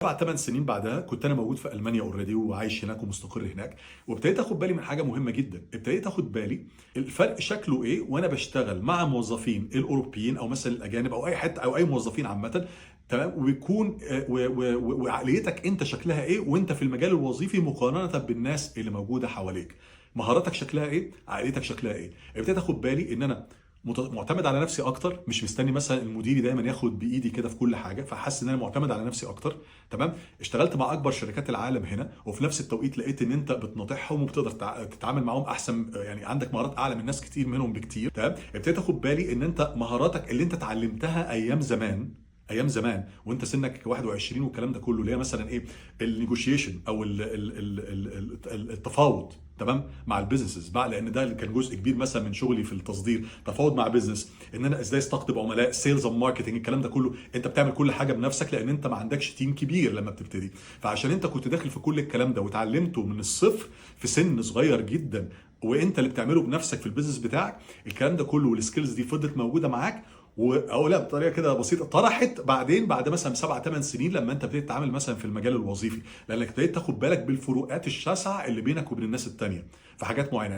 7 8 سنين بعدها كنت انا موجود في المانيا already وعايش هناك ومستقر هناك، وابتديت اخد بالي من حاجة مهمة جدا. ابتديت اخد بالي الفرق شكله ايه وانا بشتغل مع موظفين الاوروبيين او مثلا الاجانب او اي حتة او اي موظفين عامه، تمام؟ وبيكون وعقليتك انت شكلها ايه وانت في المجال الوظيفي مقارنة بالناس اللي موجودة حواليك. مهاراتك شكلها ايه، عقليتك شكلها ايه. ابتديت اخد بالي ان انا معتمد على نفسي اكتر، مش مستني مثلا المدير دايما ياخد بايدي كده في كل حاجه، فحاسس ان انا معتمد على نفسي اكتر، تمام؟ اشتغلت مع اكبر شركات العالم هنا، وفي نفس التوقيت لقيت ان انت بتناطحهم وبتقدر تتعامل معاهم احسن، يعني عندك مهارات اعلى من ناس كتير منهم بكتير، تمام؟ ابتديت اخد بالي ان انت مهاراتك اللي انت اتعلمتها ايام زمان، ايام زمان وانت سنك 21 والكلام ده كله، اللي هي مثلا ايه؟ ال negotiation او التفاوض، تمام؟ مع ال businesses بقى، لان ده كان جزء كبير مثلا من شغلي في التصدير، تفاوض مع business، ان انا ازاي استقطب عملاء، sales and marketing، الكلام ده كله انت بتعمل كل حاجة بنفسك لان انت ما عندكش team كبير لما بتبتدي. فعشان انت كنت داخل في كل الكلام ده وتعلمته من الصفر في سن صغير جدا، وانت اللي بتعمله بنفسك في ال business بتاعك، الكلام ده كله وال skills دي فضلت موجودة معاك، واقولها بطريقة كده بسيطه، طرحت بعدين بعد مثلا 7 8 سنين لما انت ابتديت تتعامل مثلا في المجال الوظيفي، لانك ابتديت تاخد بالك بالفروقات الشاسعه اللي بينك وبين الناس التانية في حاجات معينه.